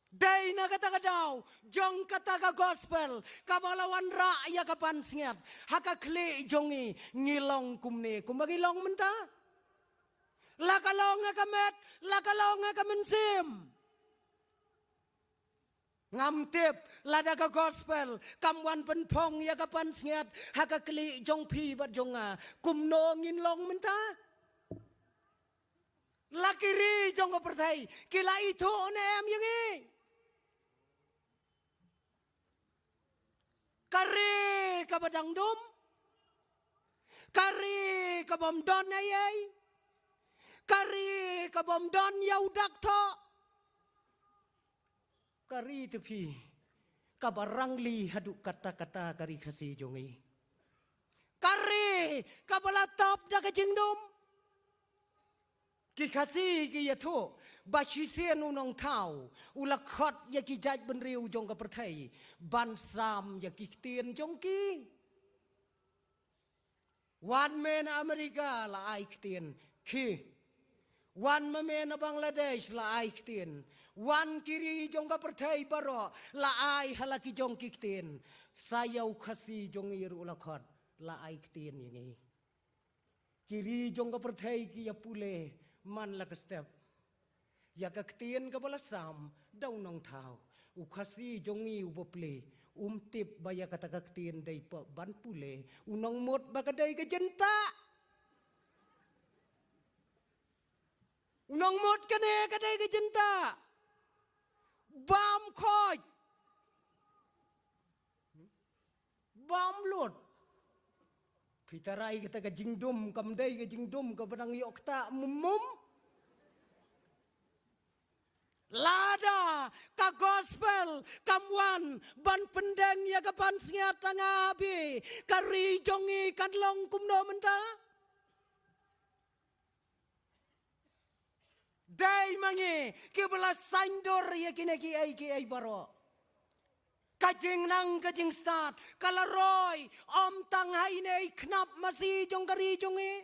Dei na kata ka daw jong kata ka gospel kaba la wanrah ïa ka pansngiat ha ka khlieh jong ngi, ngi long kumne kumba ngi long mynta. La ka long ha ka met, la ka long ha ka mynsiem. Ngam tip lada ka gospel kam wan pynphong ïa ka pansngiat ha ka khlieh jong phi bad jong nga, kumno ngin long mynta? La ki ri jong ka pyrthei ki la ithuh ne em ïa ngi? Ka ri kaba dang dum, ka ri kabym don ei ei, ka ri kabym don ïa u dak thoh. Ka ri te phi, kaba rangli haduh katta katta ka ri Khasi jong ngi. Ka ri kaba la top da ka jingdum. Ki Khasi ki ïathuh ba shisien u nongthaw u la khot ïa ki jaitbynriew jong ka pyrthei ban sam ïa ki ktien jong ki. Wan me na Amerika, la ai ktien, khie. Wan ma me na Bangladesh, la ai ktien. Wan ki ri jong ka pyrthei baroh, la ai ha la ki jong ki ktien. Sa ïa u Khasi jong ngi ruh la khot, la ai ktien ïa ngi. Ki ri jong ka pyrthei ki ïa pule man la ka step. Ïa ka ktien kaba la sam da u nongthaw. U Khasi jong ngi uba plie um tip ba ïa kata ka ktien dei pat ban pule. U nongmut ba ka dei ka jyntah. U nongmut kane ka dei ka jyntah. Bam khoit. Bam lut. Phi tharai kata ka jingdum kam dei ka jingdum kaba dang ïoh ktah mum mum? Lada ka gospel kam wan ban pyndeng ïa ka pansngiat, tang ha phi, ka ri jong ngi kan long kumno mynta? Dei ma ngi kiba la saiñdur ïa kine kiei kiei baroh. Ka jingnang ka jingstad ka la roi, ym tang ha ine i khnap masi jong ka ri jong ngi.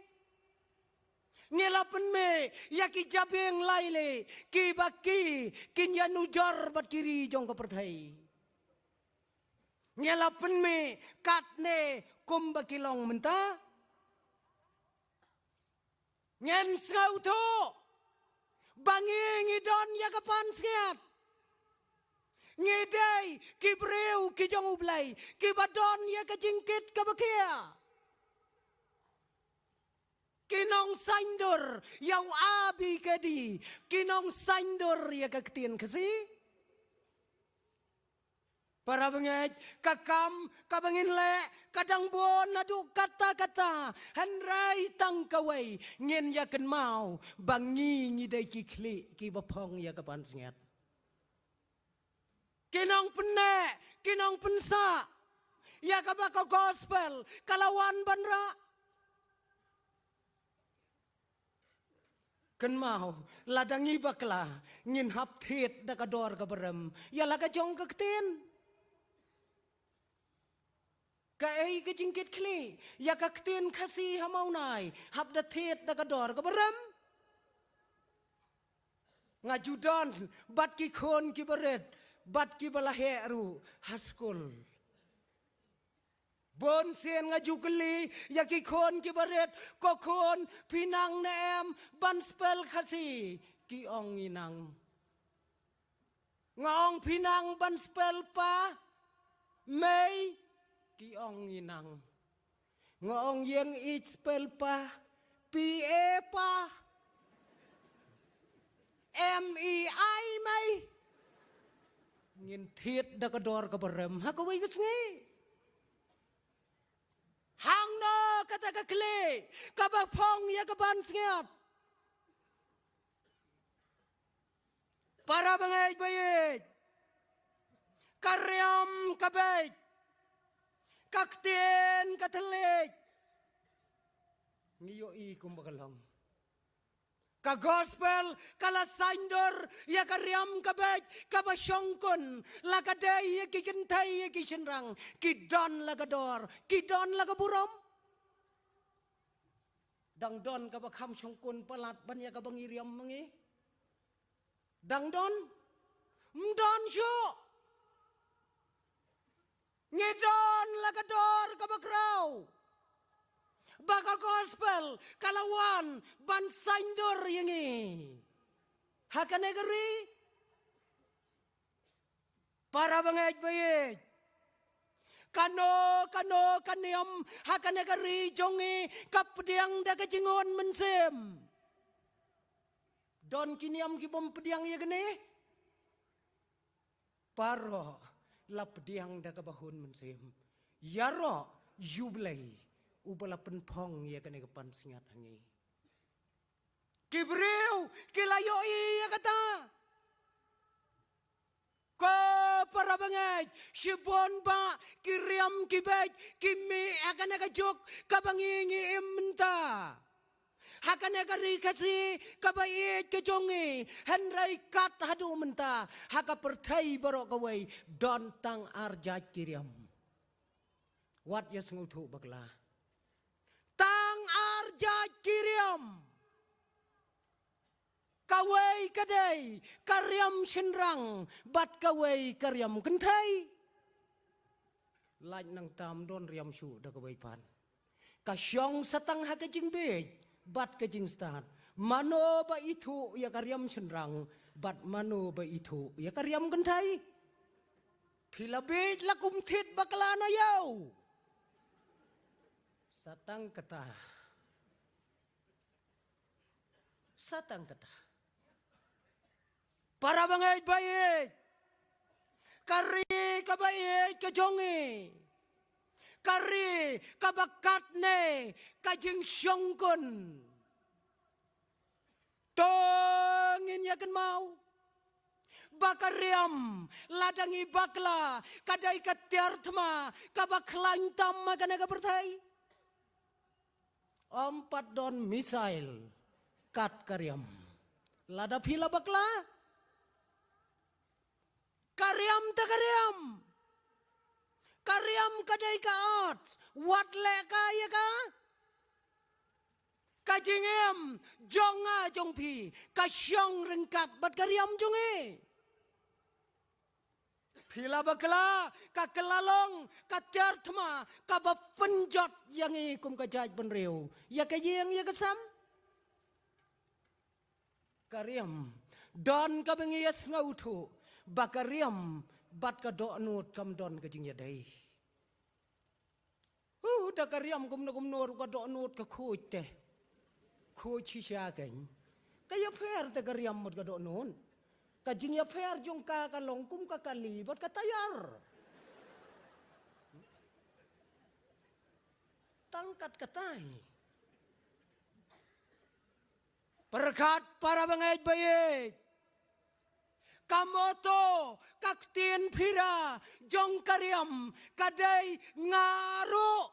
Ngi la pynmih ïa ki jabieng lai lei kiba ki kin ïanujor bad ki ri jong ka pyrthei. Ngi la pynmih katne kumba ki long mynta. Ngin sngewthuh ba ngi ngi don ïa ka pansngiat. Ngi dei ki briew ki jong U Blei kiba don ïa ka jingkit kaba khia. Ki nongsaiñdur ïa u A B K D, ki nongsaiñdur ïa ka ktien Khasi. Para bangeit, ka kam kaba ngin leh ka dang bun naduh katta katta, hynrei tang kawei ngin ïa kynmaw ba ngi ngi dei ki khlieh kiba phong ïa ka pansngiat. Ki nongpynneh, ki nongpynsah ïa kaba ka gospel ka la wan ban rah. Kynmaw, lada ngi bakla, ngin hap thied da ka dor kaba rem ïa la ka jong ka ktien. Kaei ka jingkit khlieh ïa ka ktien Khasi ha Mawnai, hap da thied da ka dor kaba rem. Nga ju don bad ki khun kiba rit bad kiba la heh ruh ha skul. Bun sien nga ju kylli ïa ki khun kiba rit, ko khun, phi nang ne em ban spell Khasi? Ki ong ngi nang. Nga ong phi nang ban spell pa, mei? Ki ong ngi nang. Nga ong ïeng ïeit spell pa, P A pa, M E I mei? Ngin thied da ka dor kaba rem ha kawei ka sngi. Hangno kata ka khlieh kaba phong ïa ka pansngiat? Para bangeit ba ïeit, ka riam ka beit, ka ktien ka thylliej, ngi ïohi kumba ka long. Ka gospel ka la saiñdur ïa ka riam ka beit kaba shongkun, la ka dei ïa ki kynthei ïa ki shynrang ki don la ka dor, ki don la ka burom. Dang don kaba kham shongkun palat ban ïa kaba ngi riam ma ngi? Dang don? Ym don shuh. Ngi don la ka dor kaba khraw ba ka gospel ka la wan ban saiñdur ïa ngi ha kane ka ri. Para bangeit ba ïeit, kano kano ka niam ha kane ka ri jong ngi ka pdiang da ka jingwan mynsiem. Don ki niam ki bym pdiang ïa kane? Baroh la pdiang da kaba hun mynsiem. Ïaroh ïa U Blei uba la pynphong ïa kane ka pansngiat ha ngi. Ki briew ki la ïohi ïa kata. Ko para bangeit, shibun bah ki riam ki beit ki mih ha kane ka juk kaba ngi ngi im mynta. Ha kane ka ri Khasi kaba ïeit ka jong ngi, hynrei kat haduh mynta ha ka pyrthei baroh kawei don tang ar jait ki riam. Wat ïa sngewthuh bakla. Tang ar jait ki riam. Kawei ka dei ka riam shynrang bad kawei ka riam kynthei. Lait nangta ym don riam shuh da kawei pat. Ka shong satang ha ka jingbieit bad ka jingstad. Mano ba ithuh ïa ka riam shynrang bad mano ba ithuh ïa ka riam kynthei? Phi la bieit la kum thied bakla na ïew. Satang kata. Satang kata. Para bangeit ba ïeit, ka ri kaba ïeit ka jong ngi, ka ri kaba katne ka jingshongkun. To ngin ïa kynmaw ba ka riam, lada ngi bakla, ka dei ka tiar thma kaba khlaiñ tam ha kane ka pyrthei. Ym pat don missile kat ka riam. Lada phi la bakla, ka riam te ka riam. Ka riam ka dei ka ot, wat leh ka ïa ka. Ka jingim jong nga jong phi ka shong ryngkat bad ka riam jong ngi. Phi la bakla, ka kylla long ka tiar thma kaba pynjot ïa ngi kum ka jaitbynriew ïa ka ïing ïa ka sem. Ka riam, don kaba ngi ïa sngewthuh ba ka riam bad ka dohnud kam don ka jingïadei. Uh, da ka riam kumno kumno ruh ka dohnud ka khuid te. Khuid shisha kein. Ka ïapher te ka riam bad ka dohnud. Ka jingïapher jong ka ka long kum ka kali bad ka tayar. Tang kat katai. Pyrkhat para bangeit baieit. Ka motto, ka ktien phira jong ka riam ka dei nga ruh.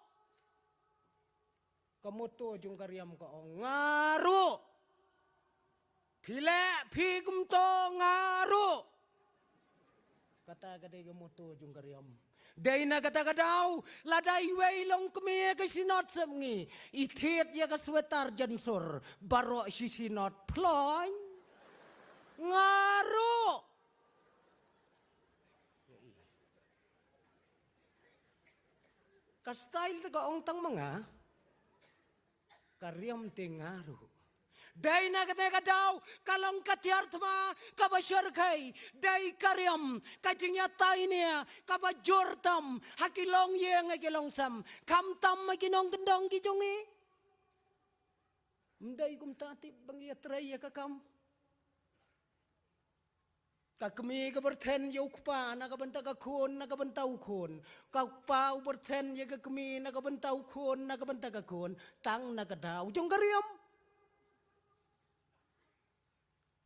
Ka motto jong ka riam ka ong nga ruh. Phi leh phi kumto nga ruh. Kata ka dei ka motto jong ka riam. Dei na kata ka daw, lada iwei long kmie ka Synod sepngi, i thied ïa ka sweater jensur, baroh shi Synod ploiñ. Nga ruh. Ka style te ka ong tang ma nga. Ka riam te nga ruh. Dei na kata ka daw, ka long ka tiar thma kaba shyrkhei, dei ka riam ka jingïatai ne kaba jur tam ha ki longïing ha ki longsem, khamtam ha ki nongkyndong ki jong ngi. Ym dei kumta tip ba ngi ïatrei ïa ka kam. Ka kmie ka pyrthen ïa u kpa na ka bynta ka khun, na ka bynta u khun. Ka kpa u pyrthen ïa ka kmie na ka bynta u khun, na ka bynta ka khun. Tang na ka daw jong ka riam.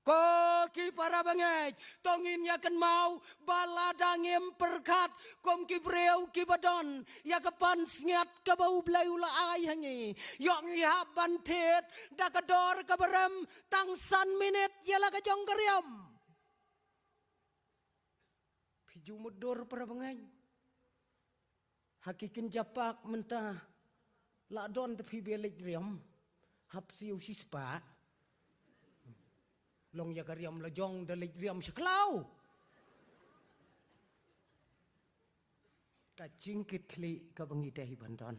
Ko ki para bangeit, to ngin ïa kynmaw ba lada ngim pyrkhat kum ki briew kiba don ïa ka pansngiat kaba U Blei u la ai ha ngi, ïoh ngi hap ban thied da ka dor kaba rem tang san minit ïa la ka jong ka riam. Phi ju mutdur para bangeit. Ha ki kynja park mynta la don te phi ba leit riam. Hap siew shispah. Long ïa ka riam la jong da leit riam sha khlaw. Ka jingkitkhlieh kaba ngi dei ban don.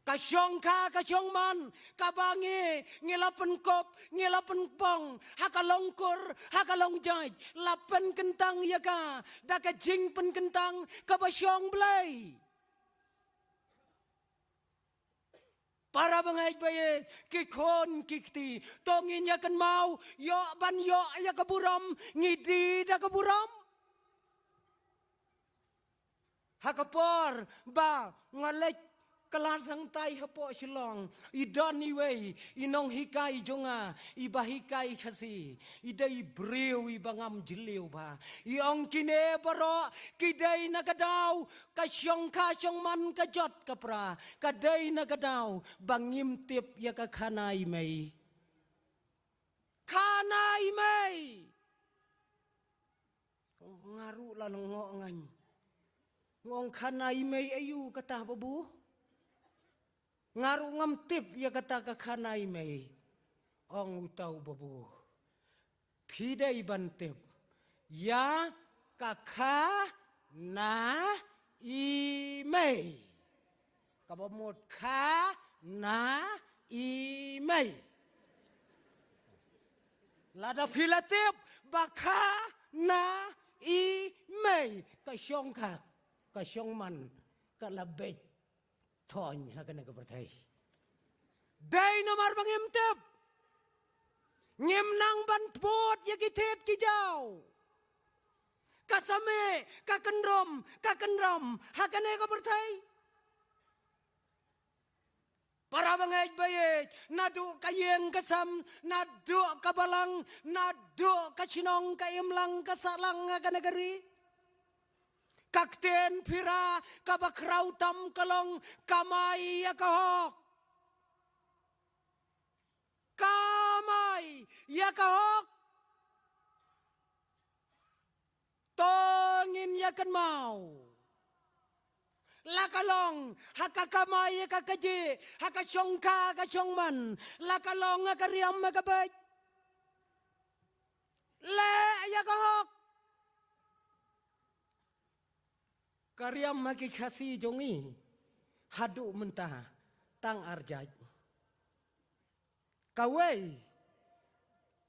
Ka shongkha ka shongman kaba ngi, ngi la pynkup, ngi la pynpong ha ka longkur, ha ka longjait, la pynkyntang ïa ka da ka jingpynkyntang kaba shong Blei. Para bangeit baieit, ki khun ki kti, to ngin ïa kynmaw, ïoh ban ïoh ïa ka burom, ngi die da ka burom. Ha ka por ba nga leit klas hangtai hapoh Shillong, i don iwei i nonghikai jong nga, iba hikai Khasi, i dei briew iba ngam jylliew bha. I ong kine baroh ki dei na ka daw ka shongkha shongman ka jot ka pra, ka dei na ka daw ba ngim tip ïa ka khana i mei. Khana i mei. Nga ruh la ngoh ngan. Nga ong khana i mei aïu kata babu. Nga ruh ngam tip ïa kata ka khana i mei. Ong uta u babu. Phi dei ban tip ïa ka khana i mei. Kaba mut khana i mei. Lada phi la tip ba khana i mei, ka shongkha ka shongman ka la beit thon ha kane ka pyrthei. Dei namar ba ngim tip. Ngim nang ban put ïa ki thied ki jaw. Ka same, ka kynrum, ka kynrum ha kane ka pyrthei. Para bangeit baieit, naduh ka ïing ka sem, naduh ka balang, naduh ka shnong ka imlang ka sahlang ha kane ka ri. Ka ktien phira kaba khraw tam ka long kamai ïa ka hok. Kamai ïa ka hok. To ngin ïa kynmaw. La ka long ha ka kamai ïa ka kajih, ha ka shongkha ka shongman. La ka long ha ka riam ha ka beit. Leh ïa ka hok. Ka riam ha ki Khasi jong ngi haduh mynta tang arjait. Kawei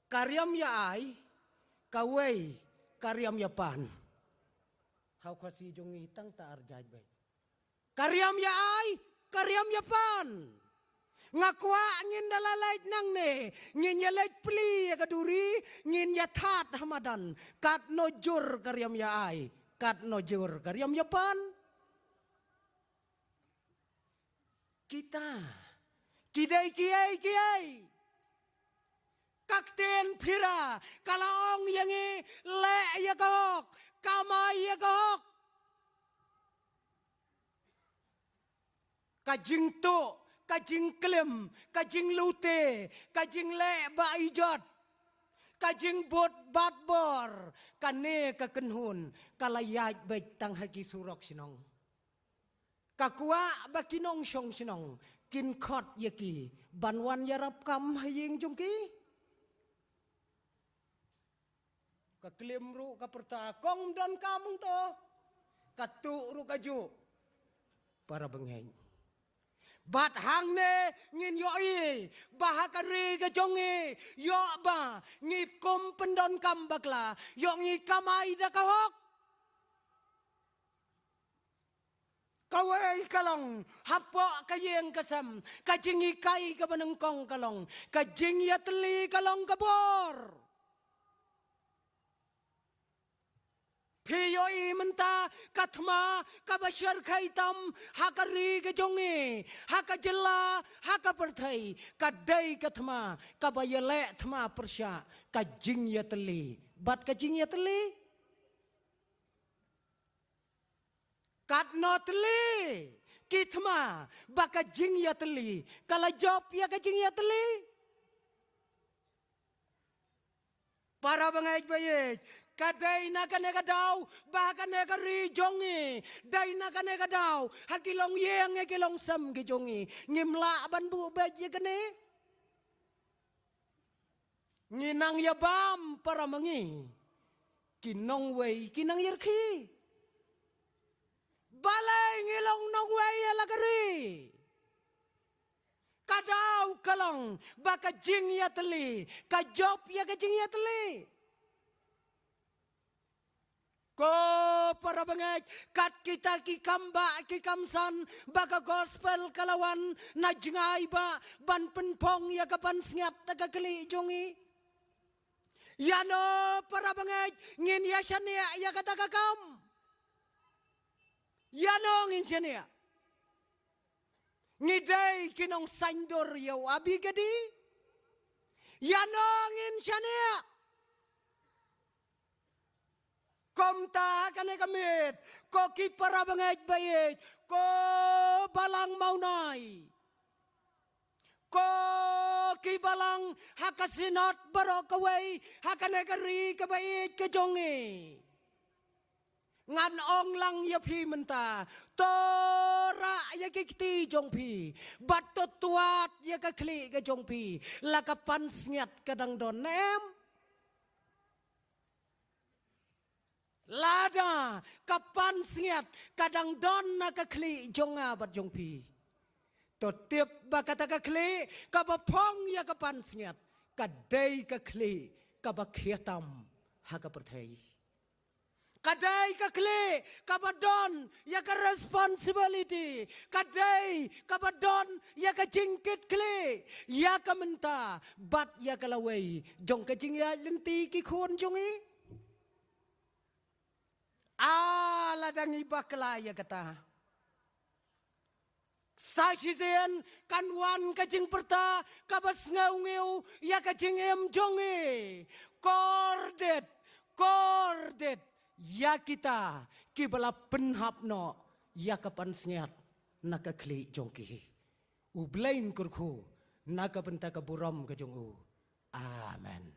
ka riam ïa ai, kawei ka riam ïa pan. Ha u Khasi jong ngi tang ta arjait beit. Ka riam ïa ai, ka riam ïa pan. Nga kwah ngin da la leit nangne, ngin ïa leit plie ïa ka duri, ngin ïa thad ha madan, katno jur ka riam ïa ai, katno jur ka riam ïa pan. Kita ki dei kiei kiei? Ka ktien Phira ka la ong ïa ngi, leh ïa ka hok, kamai ïa ka hok. Ka jingtuh, ka jingklim, ka jinglute, ka jingleh ba ijot, ka jingbud bat bor, kane ka kynhun ka la ïaid beit tang ha ki surok shnong. Ka kwah ba ki nongshong shnong kin khot ïa ki ban wan ïarap kam ha ïing jong ki. Ka klim ruh ka pyrta, kong ym don kam hangto. Ka tuh ruh ka juh. Para bangeit, bad hangne ngin ïohi ba ha ka ri ka jong ngi, ïoh ba ngi kum pyndonkam bakla, ïoh ngi kamai da ka hok. Kawei ka long hapoh ka ïing ka sem, ka jinghikai kaba nyngkong ka long, ka jingïatylli ka long ka bor. Phi ïohi mynta ka thma kaba shyrkhei tam ha ka ri ka jong ngi, ha ka jylla, ha ka pyrthei, ka dei ka thma kaba ïaleh thma pyrshah, ka jingïatylli bad ka jingïatylli. Katno tylli ki thma ba ka jingïatylli ka la jop ïa ka jingïatylli. Para bangeit ba ïeit, ka dei na kane ka daw ba kane ka ri jong ngi, dei na kane ka daw ha ki longïing, ha ki longsem ki jong ngi, ngim lah ban buh beit ïa kane. Ngi nang ïa bam para ma ngi ki nongwei, ki nang ïarkhie. Balei ngi long nongwei ïa la ka ri? Ka daw ka long ba ka jingïatylli ka jop ïa ka jingïatylli. Ko para bangeit, kat kita ki kam bah ki kam san ba ka gospel ka la wan na jngai bah ban pynphong ïa ka pansngiat da ka khlieh jong ngi. Ïano para bangeit ngin ïa shaniah ïa kata ka kam? Ïano ngin shaniah? Ngi dei ki nongsaindur ïa u Abigadi? Ïano ngin shaniah? Kumta kane ka miet, ko ki para bangeit ba ïeit, ko balang Mawnai, ko ki balang ha ka synod baroh kawei ha kane ka ri kaba ïeit ka jong ngi. Ngan ong lang ïa phi mynta, to rah ïa ki kti jong phi bad to twad ïa ka khlieh ka jong phi, la ka pansngiat ka dang don ne em? Lada ka pansngiat ka dang don na ka khlieh jong nga bad jong phi, to tip ba kata ka khlieh kaba phong ïa ka pansngiat ka dei ka khlieh kaba khia tam ha ka pyrthei. Ka dei ka khlieh kaba don ïa ka responsibility, ka dei kaba don ïa ka jingkitkhlieh ïa ka mynta bad ïa ka lawei jong ka jingïaid lynti ki khun jong ngi. Ah, lada ngi bakla ïa kata, sa shisien kan wan ka jingpyrta kaba sngewngew ïa ka jingim jong ngi. Kordit, kordit ïa kita kiba la pynhap noh ïa ka pansngiat na ka khlieh jong ki. U Blei un kyrkhu na ka bynta ka burom ka jong u. Amen.